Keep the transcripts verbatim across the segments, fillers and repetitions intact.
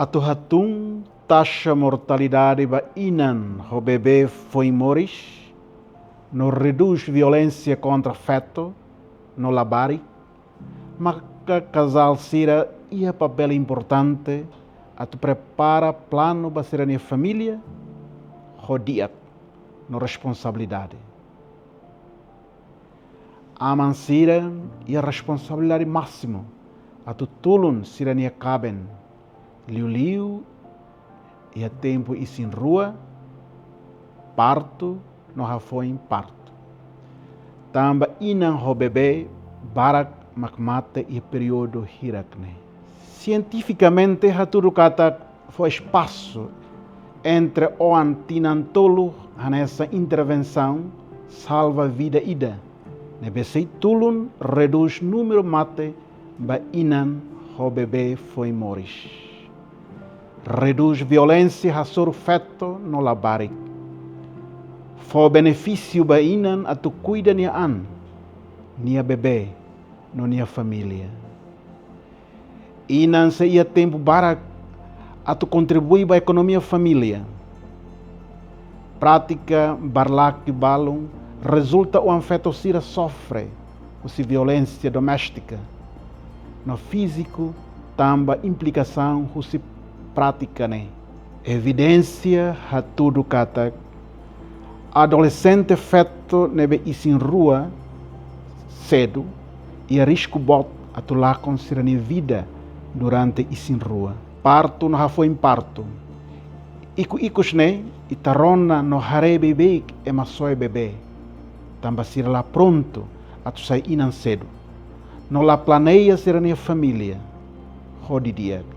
Atu hatún taxa mortalidade ba inan ho bebé foin moris, no redús violénsia kontra feto no labarik, maka kazál sira iha papél importante atu prepara planu ba sira-nia família ho di'ak no responsabilidade. Aman sira iha responsabilidade másimu atu tulun sira-nia kaben, liuliu iha tempu isin-rua, partu no hafoin partu. Tanba inan ho bebé barak mak mate iha períodu hirak ne'e. Sientifikamente hatudu katak fó espasu entre oan tinan tolu hanesan intervensaun salva vida ida, ne'ebé sei tulun redús númeru mate ba inan ho bebé foin moris. Redús violénsia hasoru feto no labarik. Fó benefísiu ba inan atu kuida nia an, nia bebé no nia família. Inan sei iha tempu barak atu kontribui ba ekonomia família. Prátika barlake balun rezulta oan feto sira sofre husi violénsia doméstika no fíziku tanba implikasaun husi prátika ne'e. Evidénsia hatudu katak adolexente feto ne'ebé isin-rua sedu iha risku boot atu lakon sira-nia vida durante isin-rua, partu no hafoin partu. Ikus-ikus ne'e ita rona no haree beibeik ema soe bebé, tanba sira la prontu atu sai inan sedu, no la planeia sira-nia família ho di'ak.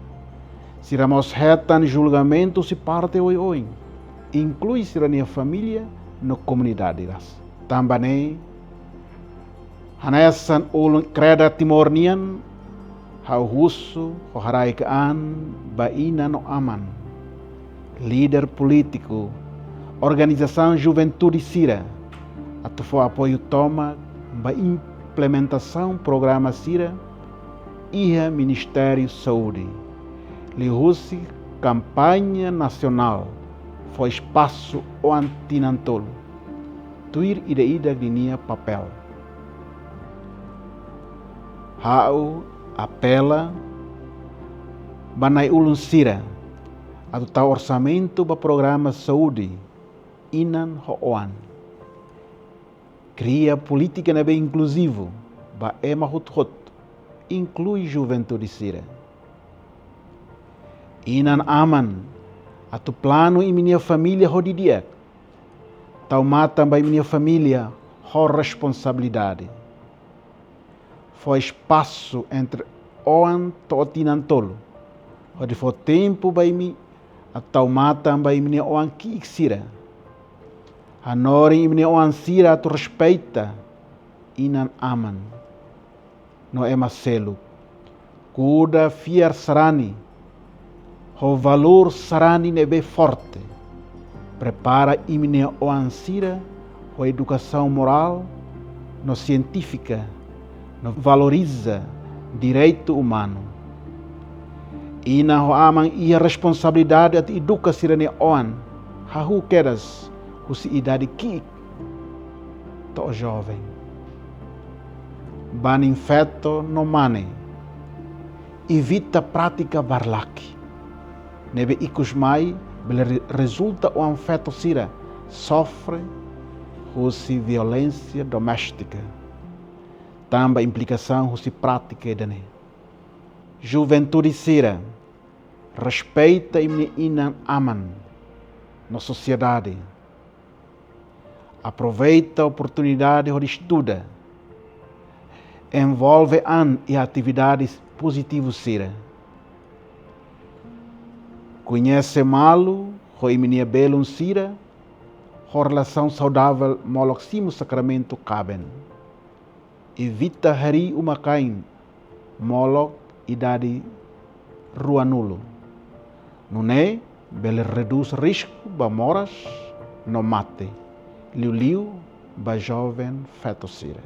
Sira mós hetan julgamentu husi parte oioin, inklui sira-nia família no komunidade rasik. Tanba ne'e, hanesan ulun Kreda Timor nian, ha'u husu ho haraik an ba inan no aman, líder polítiku, organizasaun juventude sira, atu fó apoiu tomak ba implementasaun programa sira iha Ministériu Saúde, liuhusi kampaña nasionál fó espasu oan tinan tolu, tuir ida-idak ninia papél. Ha'u apela ba na'i-ulun sira atu tau orsamentu ba programa saúde inan ho oan. Kria polítika ne'ebé inkluzivu ba ema hotu-hotu, inklui juventude sira. Inan-aman atu planu imi-nia família ho di'ak. Tau matan ba imi-nia família ho responsabilidade. Fó espasu entre oan to'o tinan tolu, hodi fó tempu ba imi atu tau matan ba imi-nia oan ki'ik sira. Hanorin imi-nia oan sira atu respeita inan-aman no ema seluk. Kuda fiar sarani ho valór sarani ne'ebé forte. Prepara imi-nia oan sira ho edukasaun morál no sientífika, no valoriza direitu umanu. Inan ho aman iha responsabilidade atu eduka sira-nia oan, hahú kedas husi idade ki'ik to'o joven. Banin feto no mane, evita prátika barlake ne'ebé ikus mai bele re-, rezulta oan feto sira sofre husi violénsia doméstika, tanba implikasaun husi prátika ida-ne'e. Juventude sira, respeita imi-nia inan-aman no sosiedade. Aproveita oportunidade hodi estuda. Envolve an iha atividades pozitivu sira. Koñese malu ho imi-nia belun sira ho relasaun saudavel molok simu sakramentu kaben. Evita harii uma-kain molok idade ruanulu. Nune'e bele redús risku ba moras no mate, liuliu ba joven feto sira.